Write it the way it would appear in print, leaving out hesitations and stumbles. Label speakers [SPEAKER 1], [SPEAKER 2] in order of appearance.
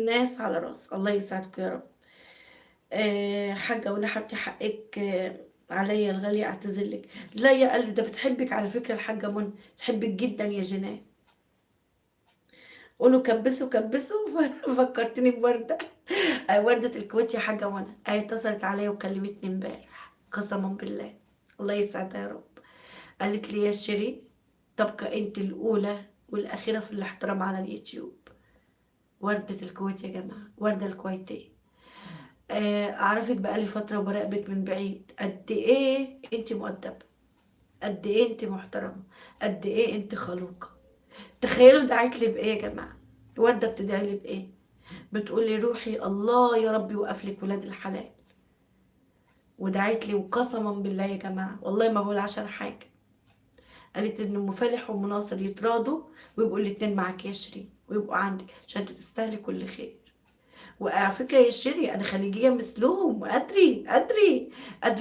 [SPEAKER 1] الناس على راسي، الله يسعدكم يا رب. حاجة ونحبتي حقِّك عليّا الغالية أعتذر لِك. لا يا قلبي ده بتحبِّك على فكرة الحاجة منى، بتحبِّك جدًا يا جنان. قولوا كبّسوا، كبّسوا فكّرتيني بوردة وردة الكويت يا حاجة منى، أهي اتصلت عليّا وكلمتني امبارح قسمًا بالله، الله يسعدها يا رب. قالت لي: "يا شيري تبقى أنتِ الأولى والأخيرة في الاحترام على اليوتيوب." وردة الكويت يا جماعة، وردة الكويتية. أعرفِك بقى لي فترة وباراقبِك من بعيد، قد إيه أنتِ مؤدبة، قد إيه أنتِ محترمة، قد إيه أنتِ خلوقة. تخيلوا دعِت لي بإيه يا جماعة؟ وردة بتدعي لي بإيه؟ بتقول لي: "روحي الله يا رب يوقّف لِك ولاد الحلال." ودعِت لي وقسمًا بالله يا جماعة، والله ما باقول عشان حاجة. قالت إن أم فالح وأم ناصر يتراضوا ويبقوا الاتنين معاكِ يا شيرين ويبقوا عندِك عشان أنتِ تستاهلي كل خير. وعلى فكرة يا شيري أنا خليجية مثلهم وأدري، أدري، أدري.